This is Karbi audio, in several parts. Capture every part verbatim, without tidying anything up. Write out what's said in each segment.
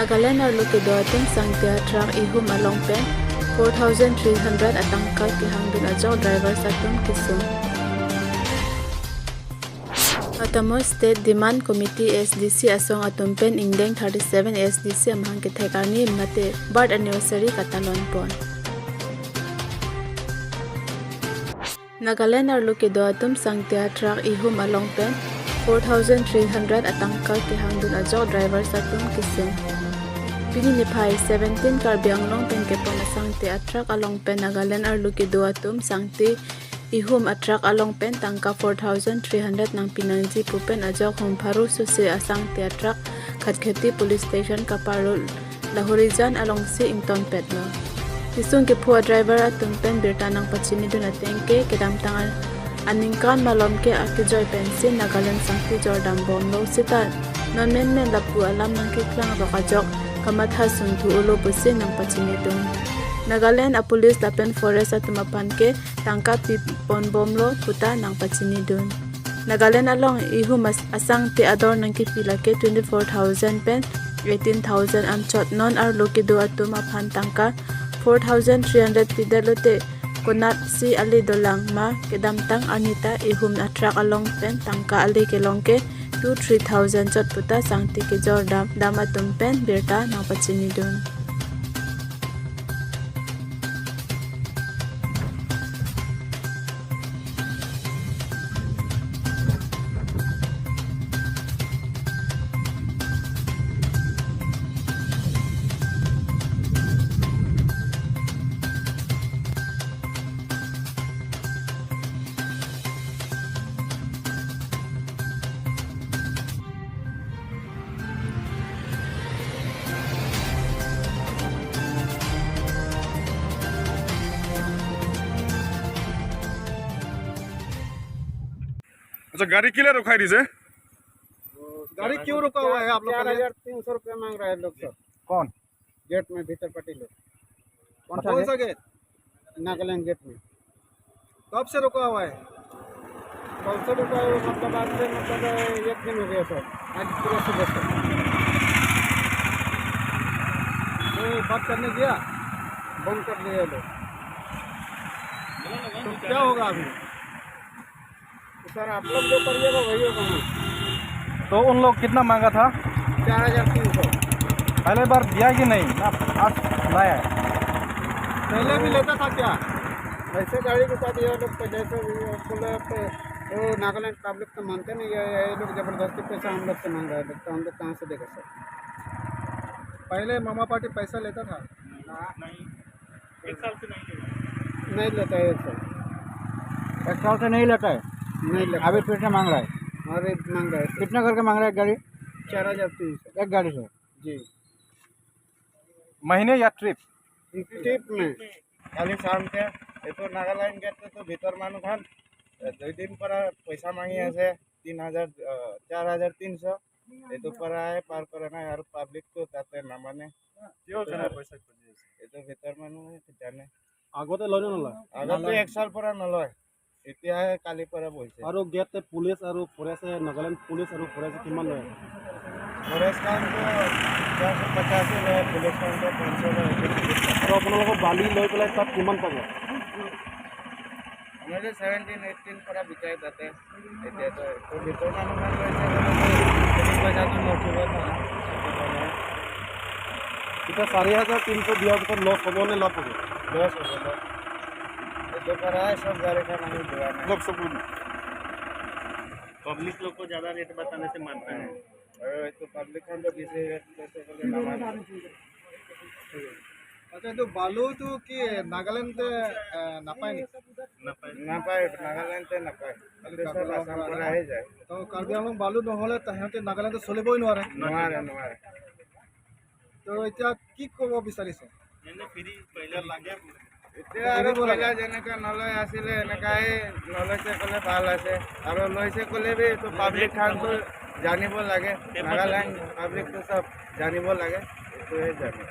Nagaland arlo kedo atum sangti atruck ihum along pen four thousand three hundred atangka kehangdun ajok drivers atum kesung. Atamo State Demand Committee, S D C, asong atum pen ingdeng thirty-seven S D C amahang kethek arni mate birth anniversary katalon pon. Nagaland arlo kedo atum sangti atruck ihum along pen four thousand three hundred atangka kehangdun ajok drivers atum kesung. Pini niphai seventeen Karbi Anglong pen kepon asangti atruck along pen Nagaland arlo kedo atum sangti ihum atruck along pen tangka four thousand three hundred nangpi nangji pu pen ajok hum pharo suse asangti atruck Khatkhati Police Station kaparlo Lahorijan alongsi ingtonpetlo. Kesung kepho adriver atum pen birta nangpachinidun ateng ke kedamtang an-, aningkan malom ke akejoi pensi Nagaland sangti jordam bomlo seta non menmen lapu alam nangkeklang rok ajok kamatha sungthu-olo pusi nangpachinidun. Nagaland apolice lapen forest atum aphan ke tangka pipon bomlo puta nangpachinidun. Nagaland along ihum as-, asangti ador nangkepi lake twenty-four thousand pen eighteen thousand anchot, non arlo kedo atum aphan tangka four thousand three hundred pidet lote konatsi ale dolang ma, kedamtang arni ta ihum atruck along pen tangka ale kelong ke two three thousand chot puta sangti kejordam dam atum pen birta nangpachinidun. আচ্ছা, গাড়ি কিলে রখাই দিছে? गाड़ी क्यों रुका हुआ है आप लोग का? चार हजार तीन सौ रुपया मांग रहा है लोग सब। कौन? गेट में भीतर पट्टी लोग। कौन सा कौन गेट? सा गेट? नागालैंड गेट में। कब से रुका हुआ है? कब से रुका हुआ है? मतलब, आज से, मतलब, एक दिन हो गया सर। आज पूरा सुबह से। कोई बात करने गया, बंद कर दिया ये लोग। तो क्या होगा अभी? तो सर, आप लोग जो करिएगा, वही होगा ना। तो उन लोग कितना मांगा था? चार हजार तीन सौ। पहले बार दिया कि नहीं? ना, आज लाया है। पहले भी लेता था क्या? ऐसे गाड़ी के साथ ये लोग पहले से भी बोले, "आप, वो नागालैंड पब्लिक तो मानते नहीं है, ये लोग जबरदस्ती पैसा हम लोग से मांग रहे हैं, तो हम लोग कहाँ से देगा सर?" पहले मामा पार्टी पैसा लेता था? नहीं। एक साल से नहीं लेता। नहीं लेता है एक साल। एक साल से नहीं लेता है? नहीं लेता। अभी फिर से मांग रहा है? अभी मांग रहा है। कितना करके मांग रहा है एक गाड़ी? चार हजार तीन सौ। एक गाड़ी से? जी। महीने या ट्रिप? ट्रिप में। खाली शाम के, ये तो नागालैंड गेट तो, तो भीतर मानुखान, ए, दो दिन पर पैसा मांगी है से, तीन हजार, अ, चार हजार तीन सौ। এইটো পৰা পাৰ কৰা নাই আৰু পাব্লিকটো তাতে নামানে। কিয় কাৰণে পইচা খুজি আছে? এইটো ভিতৰ মানুহে জানে। আগতে লয় নে নলয়? আগতে এক চাল পৰা নলয়, এতিয়াহে কালি পৰা বহিছে। আৰু গেটে পুলিচ আৰু ফৰেষ্ট, নাগালেণ্ড পুলিচ আৰু ফৰেষ্ট কিমান লয়? ফৰেষ্ট কাউণ্টটো চাৰিশ পঞ্চাশ লয়, পুলিচ কাউণ্টটো পাঁচশ লয়। আৰু আপোনালোকৰ বালি লৈ পেলাই তাত কিমান পাব? আমাৰতো ছেভেণ্টিন, এইটিন পৰা বিকায় তাতে। এতিয়া তো, তো ভিতৰৰ মানুহৰ লৈছে, পইচাটো নুঠিব নহয়। এতিয়া চাৰি হাজাৰ তিনিশ দিয়াৰ পিছত লছ হ'ব নে লাভ হ'ব? লছ হ'ব, লছ। এইটো পৰাই চব গাড়ীখন আমি যোৱা নাই। অলপ চকুত। पब्लिक लोग को ज़्यादा रेट बताने से मानता है। আৰু এইটো পাব্লিক খন তো বেছি ৰেট লৈছে বুলি নামানে। আচ্ছা, এইটো বালুটো কি নাগালেণ্ডে, এ, নাপায় নেকি? নাপায়। নাপায়, নাগালেণ্ডে নাপায়। খালি এইটো চব আছাম পৰা আহে যায়। তো কাৰ্বি আংলং বালু নহ'লে তাহাঁতে নাগালেণ্ডত চলিবই নোৱাৰে। নোৱাৰে, নোৱাৰে। তো এতিয়া কি ক'ব বিচাৰিছে? এনে ফ্ৰী পইচা লাগে। এতিয়া আৰু পইলা যেনেকা নলয় আছিলে, এনেকাই নলৈছে ক'লে ভাল আছে। আৰু লৈছে ক'লে বি এইটো পাব্লিক খানটো জানিব লাগে, নাগালেণ্ড পাব্লিকটো চব জানিব লাগে, এইটোৱে জানে।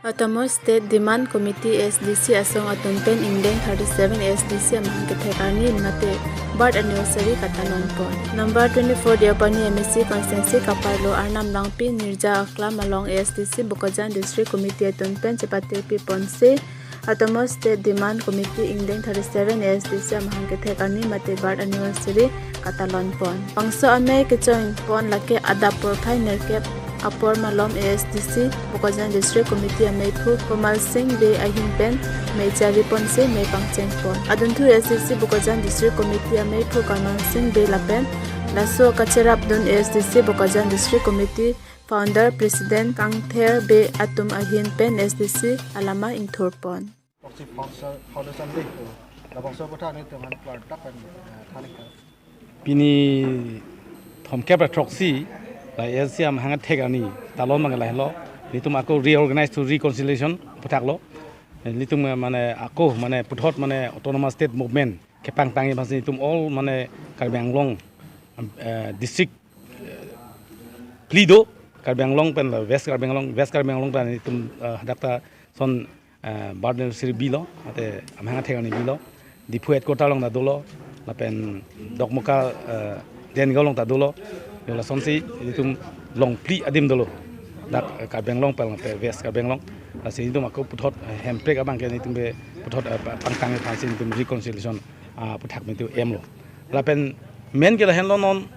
Autonomous State Demand Committee, A S D C asong atum pen ingdeng thirty-seven A S D C amahang kethek arni mate birth anniversary katalon pon. Number twenty-four Deopani M A C constituency kaparlo Arnam Langpi Nirja Aklam along A S D C Bokajan District Committee atum pen chepate pi ponsi Autonomous State Demand Committee ingdeng thirty-seven A S D C amahang kethek arni mate birth anniversary katalon pon. Bangso amei kechoin pon lake adap porphai nerkep apor malom A S D C Bokajan District Committee ameiphu Komal Singh Bey ahin pen mei chari ponsi mei pangcheng pon. Adunthu A S D C Bokajan District Committee ameiphu Karman Singh Bey lapen laso kachirapdun A S D C Bokajan District Committee Founder President Kangther Bey atum ahin pen A S D C alama ingthur pon. Proxy Foundation Day to labangso aputhak nelitum aphan klardak pen, eh, thank you. Pini thomkep ra throksi la A S D C amahang kethek arni talon abang lahelo. Nelitum ako reorganize to reconciliation aputhak lo. Eh, nelitum, eh, mane ako mane puthot mane autonomous state movement kepangtang abangsi nelitum all mane Karbi Anglong, eh, district, eh, phli do, Karbi Anglong pen la West Karbi Anglong, West Karbi Anglong pen nelitum, eh, hadak ta son, eh, birth anniversary bilo, mate amahang kethek arni bilo, Diphu headquarter along ta dolo, lapen Dokmoka, eh, Dengau along ta dolo, yo lasonsi nelitum longphli adim dolo, dak, eh, Karbi Anglong pen la West Karbi Anglong, lasi nelitum ako puthot, eh, hemprek abang ke nelitum pen puthot, eh, pa-, pangtang aphansi nelitum reconciliation, ah, aputhak nelitum emlo. Lapen main ke lahenlo non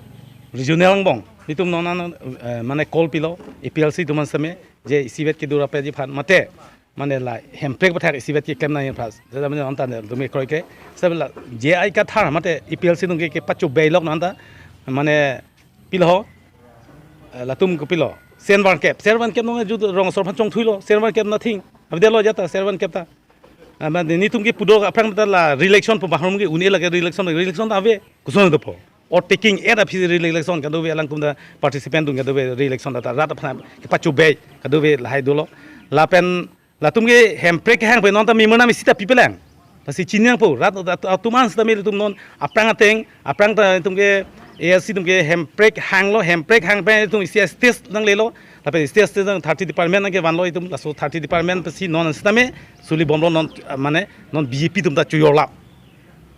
regional angbong. Nelitum non an, eh, mane call pilo, A P L C atum an seme, je isivet kedo rapji aphan mate, mane la hemprek aputhak isivet keklem nangji aphan. Jada mane non tan dumi kroike. Sebe la J I Kathar mate A P L C atum ke, kepachobei lok non ta. Mane pilo ho, eh, latum kopilo. Sen varkep, sen varkep non jut rong asor aphan chongthuilo, sen varkep nothing. Abdelo jata sen varkep ta. Ah, mane nelitum ke pudo aphrang ta la re-election pu bahar ke un-e lake re-election, re-election ta ave, koson dopo. Or taking aid aphi re-election kadokave alangtum ta participant atum kadokave re-election ta rat aphan kepachobei kadokave lahai dolo. Lapen latum ke hemprek kehang pen non ta memorandum isi ta pipelang. Lasi chiningpo rat, rat atum an sitame nelitum non aphrang ateng, aphrang ta nelitum ke A S C atum ke hemprek hanglo, hemprek hang pen nelitum isi stage nanglelo. Lapen stage stage nang thirty department nangkevanlo nelitum, laso thirty department pensi non sitame suli bomlo non, ah, mane non B J P atum ta choyorlap.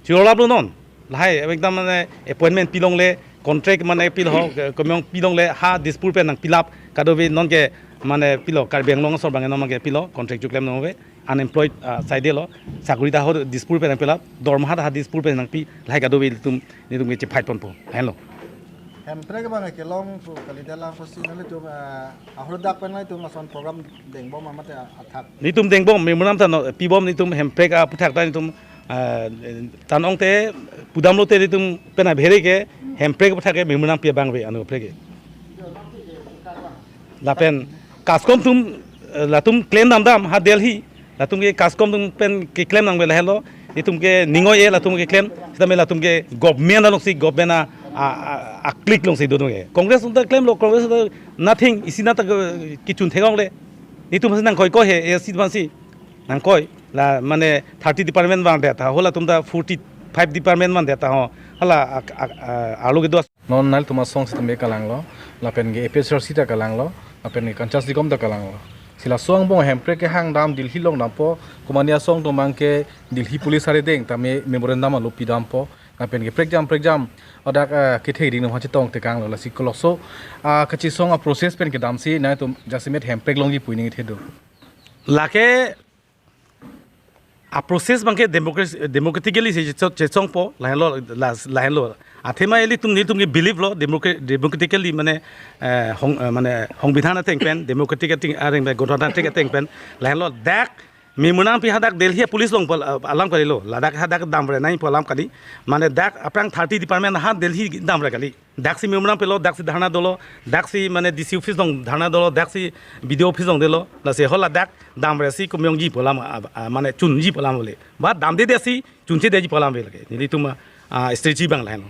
Choyorlaplo non. Lahai ekdam mane appointment pilongle, contract mane pilo ho, eh, komyong pilongle ha Dispur pen nangpilap, kadokave non ke mane pilo Karbi Anglong asor abang non ke pilo contract choklem nangve, unemployed, ah, side lo, sakori ta ho Dispur pen nangpilap, dormaha ta ha Dispur pen nangpi, lahai kadokave nelitum, nelitum ke chephai ponpo. Henlo. Hemprek abang kelong pu kalidet lang pusi nanglitum, eh, ahordak pen nanglitum lason program dengbom mate athak. Nelitum dengbom, memorandum ta non pibom nelitum hemprek aputhak ta nelitum, eh, tan ong te pudamlo te nelitum pen abhere ke hemprek aputhak ke memorandum pi abang ave anu kaprek ke. Lapen CASCOM atum, eh, latum claim damdam ha Delhi. Latum ke CASCOM atum pen keklem nangve lahenlo. Nelitum ke ning oi-e latum keklem. Sitame latum ke government alongsi, government a, a, a, a click alongsi do atum ke. Congress atum ta klemlo, Congress atum nothing, isi na ta ke, kechun theklongle. Nelitum si nangkoi koi he, A S C atum si nangkoi. La mane thirty department vangdet ta ho, latum ta forty-five department vangdet ta ho. Hala a, a, a, arlo kedo. Non nanglitum asong sitame kalanglo, lapen ke A P H L C ta kalanglo, lapen ke Kanchas Digom ta kalanglo. Si laso angbong hemprek kehang dam Delhi along dampo, komane asong atum abang ke Delhi police arideng tame memorandum alo pidampo, lapen ke prekjam prekjam hadak, ah, kethe ding nung hachetong tekanglo, lasi koloso, ah, kachesong a process pen kedamsi nanglitum jasemet hemprek longji pu ning thedo. Lake a process abang ke democracy, democratically si checho-, chechongpo, lahenlo, la, lahenlo. Athema ilitum, nelitum ke believe lo, democra-, democratically mane, eh, hong, eh, mane, hongbidhan ateng pen, democratic ateng, areng pen, gonotantrik ateng pen, lahenlo, dak, memorandum pi hadak Delhi police along pal-, eh, alam kalilo, ladak hadak damre nangpo alam kali, mane dak aphrang thirty department ha Delhi damre kali. Daksi memorandum pilo, daksi dharna dolo, daksi mane D C office along dharna dolo, daksi B D O office along dolo, lasi hala dak damresi komyongji pu alam, a, a, mane chunji pu alam le. Ba damdedesi chunchedetji pu alam ave lake. Nelitum, a, strategy abang lahenlo.